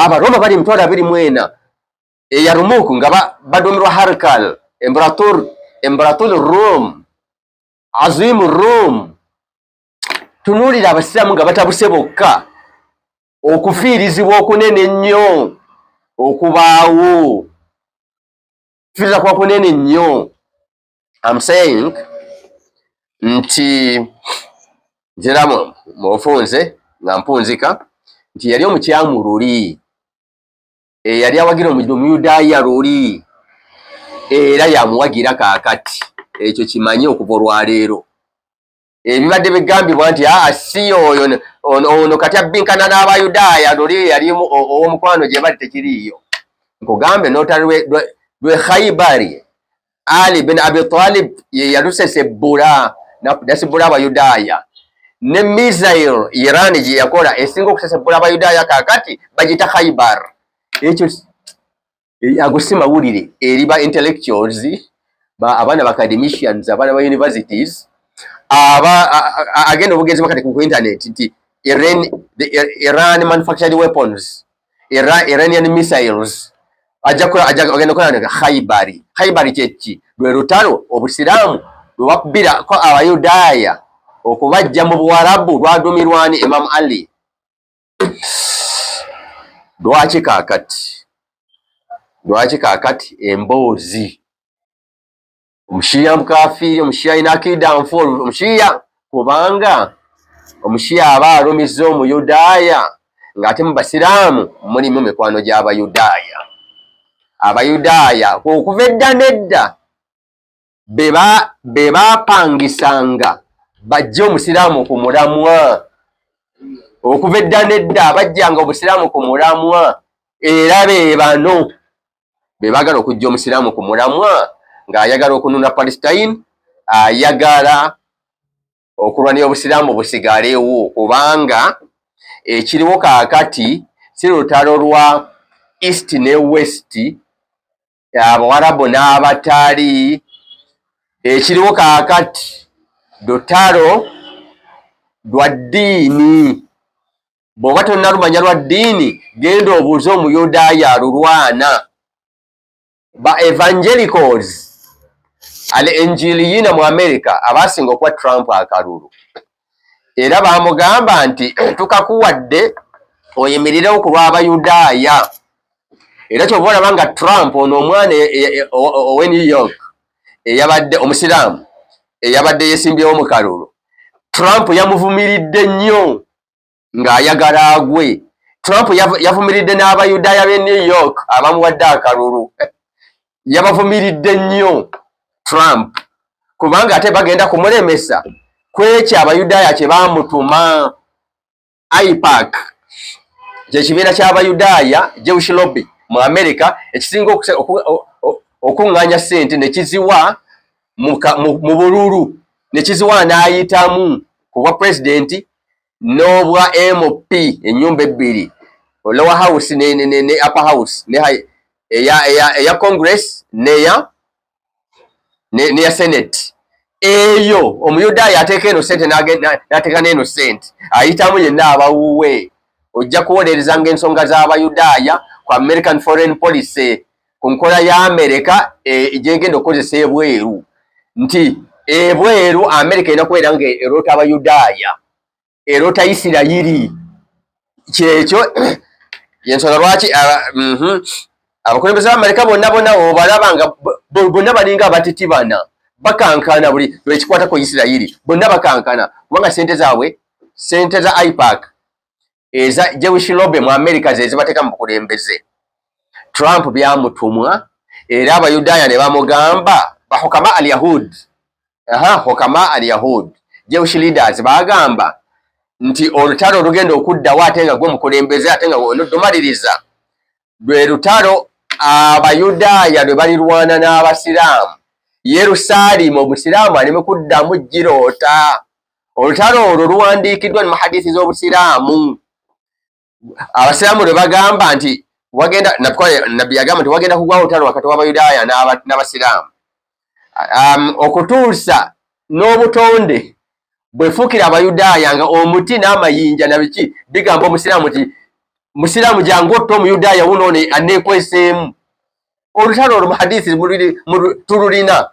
Abaroma bali 240 Eyarumuku nga baduumirwa Harkal, Imperator, Imperator Rome, Azimu Rome. Tunuulira Abasiraamu nga batabuse bokka, okufiirizibwa okunene ennyo okubaawo, kufiiriza kuba kunene nnyo. I'm saying nti nzira mufunze nga mpunzika nti yali omukyamu luli eyali awagira Omuyudaaya luli, era yamuwagira kaakati. Ekyo kimanye okuva olwaleero. Ebibadde bigambibwa nti aa si oyo, ono kati abbinkana n'Abayudaaya, luli yali ow'omukwano gye bali, tekiriiyo. Nkugambe n'olutalo lwe Khaibari, Ali bin Abi Talib ye yalusesebbula, nasibbula Abayudaaya. Ne missile Iran gye yakola esinga okusesebbula Abayudaaya kaakati bagiyita Khaibar. Ekyo ago si mawulire eri ba intellectuals, abaana ba academicians, abaana ba universities aba agenda obugenzi bakati ku internet nti Iran, the Iran manufactured weapons, Iranian missiles. Ajja agenda kola Khaibari. Khaibari kyeki? Lwe lutalo Obusiraamu lwe babbirako Abayudaaya okubajja mu Buwarabu, lwadumirwani? Imam Ali. Lwaki kaakati emboozi Omushiya mukafiiri, Omushiya alina akida nfu, Omushiya? Kubanga Omushiya aba alumiza Omuyudaaya, ng'ate mu Basiraamu mulimu mikwano gy'Abayudaaya. Abayudaaya okuva edda n'edda be baapangisanga bajje Omusiraamu ku mulamwa. Okuva edda n'edda bajjanga Obusiraamu ku mulamwa, era be bano be baagala okujja Omusiraamu ku mulamwa, ng'ayagala okununa Palestine, ayagala okulwanira Obusiraamu busigalewo. Kubanga ekiriwo kaakati si lutalo lwa East ne West, Abawarabu n'abatali. Ekiriwo kaakati lutalo lwa ddiini. Bw'oba tonnalumanya lwa ddiini, genda obuuze Omuyudaaya alulwana. Ba evangelicals, al enjiliyina mu America, abasinga okuwa Trump akalulu, era bamugamba nti tukakuwadde oyimirirewo ku lw'Abayudaaya. Era kyova olaba nga Trump ono omwana owe New York eyabadde Omusiraamu eyabadde yesimbyewo mu kalulu, Trump yamuvumiridde nnyo ng'ayagala agwe. Trump yavumiridde n'Abayudaaya b'e New York abamuwadde akalulu, yabavumiridde nnyo Trump, kubanga ate bagenda kumulemesa kwekyo Abayudaaya kye baamutuma. AIPAC kyekibiina ky'Abayudaaya, Jewish lobby mu America, ekisinga okuŋŋaanya ssente nekiziwa mu bululu, nekiziwa n'ayitamu ku bwa pulezidenti n'obwa MP, ennyumba ebbiri, lower house ne upper house, ne eya Congress neya Senate. Eyo Omuyudaaya ateeka eno sente, n'ateeka n'eno sente, ayitamu yenna abawuwe. Ojja kuwolerezanga ensonga z'Abayudaaya ku American foreign policy, ku nkola ya Amerika gyegenda okukozesa ebweru, nti ebweru Amerika erina kubeera nga eroota Abayudaaya, eroota Isirayiri. Kyekyo yensonga lwaki abakulembeze ba Amerika bonna bonna obalaba nga bonna balinga abatitibana, bakankana buli lwekikwata ku Isirayiri, bonna bakankana, kubanga sente zaabwe, sente za AIPAC, eza Jewish lobby mu America, ze zibateeka mu bukulembeze. Trump byamutumwa, era Abayudaaya ne bamugamba, bahukama al Yahud, aha, hukama al Yahud, Jewish leaders, bagamba nti olutalo olugenda okuddawo, ate nga gwe mukulembeze, ate nga onoddumaliriza, lwe lutalo Abayudaaya lwe balirwana n'Abasiraamu, Yerusaalemu Omusiraamu aleme kuddamu giroota. Olutalo olwo luwandiikiddwa mu hadithi z'Obusiraamu. Abasiraamu lwe bagamba nti wagenda, Nabbi yagamba nti wagenda kugwawo olutalo wakati w'Abayudaaya n'Abasiraamu, okutuusa n'obutonde bwefuukira Abayudaaya nga omuti n'amayinja nabiki bigamba Omusiraamu nti Musiraamu jangu otta Omuyudaaya wuno ono aneekweseemu. Olutalo olwo mu hadithi tululina,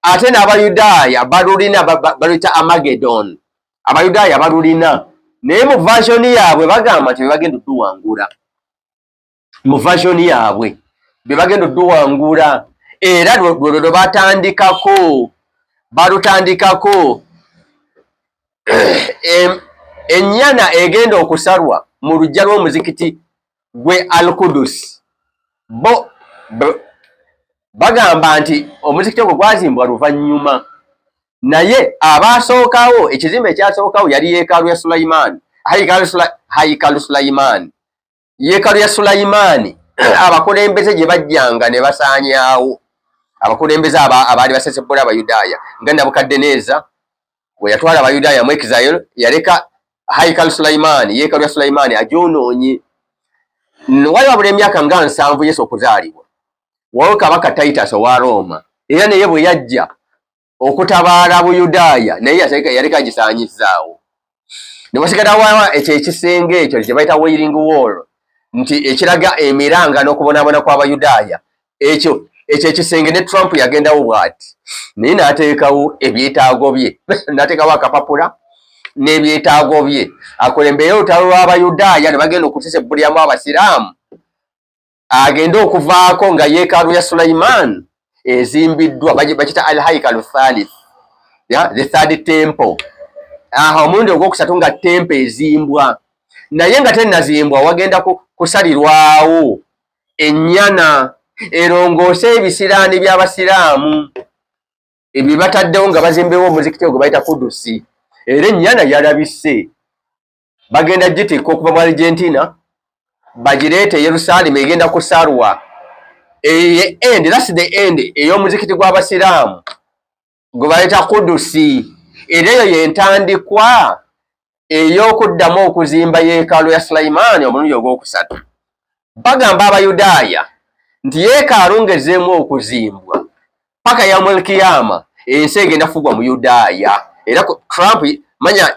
ate n'Abayudaaya balulina, baluyita Amagedon. Abayudaaya balulina, naye mu version yaabwe bagamba nti bebagenda oduwangula. Mu version yaabwe bebagenda oduwangula, era lwe lwe batandikako, balutandikako. Ennyana egenda okusalwa mu luggya lw'omuzikiti gwe Al-Kudus. Bo bagamba nti omuzikiti ogwo gwazimbwa luvannyuma, naye abaasookawo, ekizimbe ekyasookawo yali yeekaalu ya Sulaimaani, Haikalu Sulaimaani, yeekaalu ya Sulaimaani, abakulembeze gye bajjanga ne basaanyaawo. Abakulembeze abaali basesebbula Abayudaaya nga Nabukaddeneeza bwe yatwala Abayudaaya mu exile, yaleka Haikalu Sulaimaani, yeekaalu ya Sulaimaani, agyonoonye. Wali wabula emyaka nga 70 Yesu okuzaalibwa, waliwo kabaka Titus owa Rooma, era naye bwe yajja okutabaala Buyudaaya, naye yaleka agisaanyizaawo, ne wasigala wawa ekyo ekisenge ekyo kye bayita Wailing Wall, nti ekiraga emiranga n'okubonaabona kw'Abayudaaya. Ekyo ekisenge ne Trump yagendawo bw'ati, naye n'ateekawo ebyetaago bye, n'ateekawo akapapula n'ebyetaago bye akulembere olutalo lw'Abayudaaya ne bagenda okusesebbuliramu Abasiraamu, agende okuvaako nga yeekaalu ya Sulaiman ezimbiddwa, bakita Al Haikalu Thalith, the third temple. Aha, omulundi ogwokusatu nga temple ezimbwa, naye nga tennazimbwa wagenda kusalirwawo ennyana erongoose ebisiraani by'Abasiraamu ebyo bataddewo nga bazimbewo omuzikiti ogwo bayita Kudusi. Era ennyana yalabise, bagenda gitikka okuva mu Argentina bagireete e Yerusaalemu, egenda kusalwa. End, that's the end ey'omuzikiti gw'Abasiraamu gwe bayita Kudusi. Era eyo yentandikwa ey'okuddamu okuzimba yeekaalu ya Sulaimaani omulundi ogwokusatu. Bagamba Abayudaaya nti yeekaalu ng'ezzeemu okuzimbwa paka yaumul kiyama, ensi egenda kufugwa mu Yudaaya. Era Trump manya,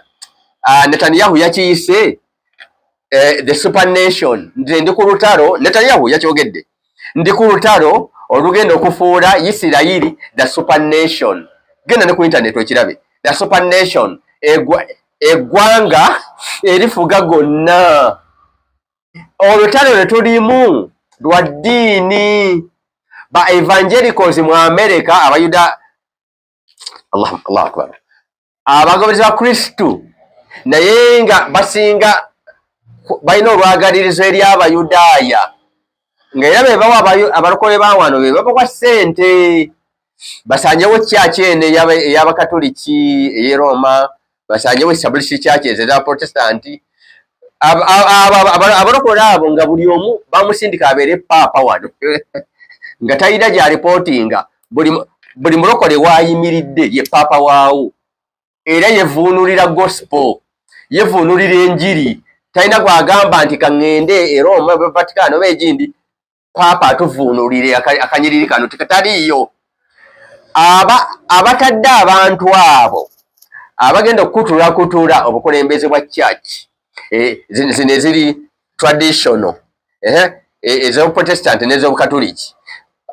Netanyahu yakiyise the super nation. Nze ndi ku lutalo, Netanyahu yakyogedde, ndi ku lutalo olugenda okufuula Isirayiri the super nation. Genda ne ku internet okirabe, the super nation, eggwanga erifuga gonna. Olutalo lwe tulimu lwa ddiini. Ba evangelicals mu America, Abayuda, Allah, Allah akbar, abagoberezi ba Kristu, naye nga basinga balina olwagalirizo eri Abayudaaya, nga era bebawa abalokole ba wano, be babawa ssente basanyewo church eno ey'Abakatoliki ey'e Roma, basanyewo established churches eza Protestant. Abalokole abo nga buli omu bamusindika abeere paapa wano, nga talina gy'alipootinga, buli mulokole waayimiridde ye paapa waawo, era yevuunulira gospel, yevuunulira enjiri. Talina gwagamba nti kaŋŋende e Roma, Vatikano oba egindi, paapa atuvuunulire akanyiriri kano, tekataliiyo. Aba abatadde abantu abo abagenda okukutulakutula obukulembeze bwa church zino eziri traditional, ez'obuprotestant n'ez'obukatoliki,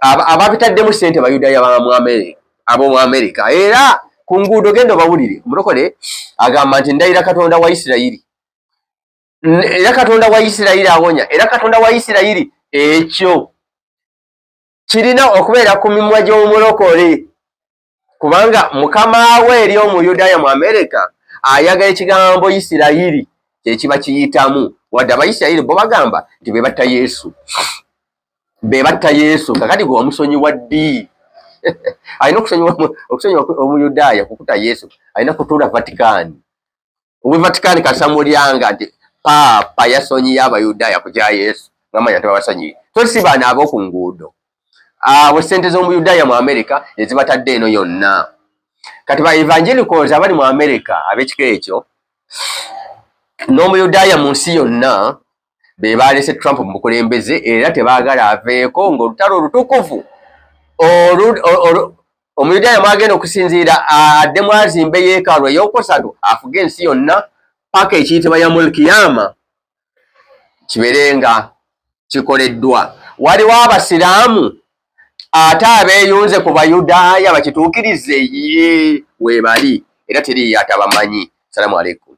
ababitaddemu ssente Bayudaaya ab'omu America. Era ku nguudo genda obawulire, omulokole agamba nti ndayira Katonda wa Isirayiri, era Katonda wa Isirayiri awonya, era Katonda wa Isirayiri. Ekyo kirina okubeera ku mimwa gy'omulokole, kubanga mukama we eri Omuyudaaya mu Amerika ayagala ekigambo Isirayiri kyekiba kiyitamu, wadde Abayisirayiri bo bagamba nti be batta Yesu, be batta Yesu. Kakati gwe wamusonyiwa ddi? Alina okusonyiwa Omuyudaaya kukuta Yesu, alina kutuula Vatikani. Owe Vatikani kasamulyanga nti paapa yasonyiye Abayudaaya ku kya Yesu, ngamanya nti babasonyiye. So si baana ab'oku nguudo abo, sente z'Omuyudaaya mu Amerika ezibatadde eno yonna. Kati ba evangelicals abali mu Amerika ab'ekika ekyo n'Omuyudaaya mu nsi yonna be baleese Trump mu bukulembeze, era tebaagala aveeko ng'olutalo olutukuvu Omuyudaaya mwagenda okusinziira addemu azimbe yeekaalu ey'okusatu, afuge ensi yonna paka ekiyitibwa yamul kiyama. Kibeere nga kikoleddwa. Waliwo abasiraamu ate abeeyunze ku bayudaaya bakituukirize, ye weebali era teriiyo atabamanyi. Salaamu aleikum.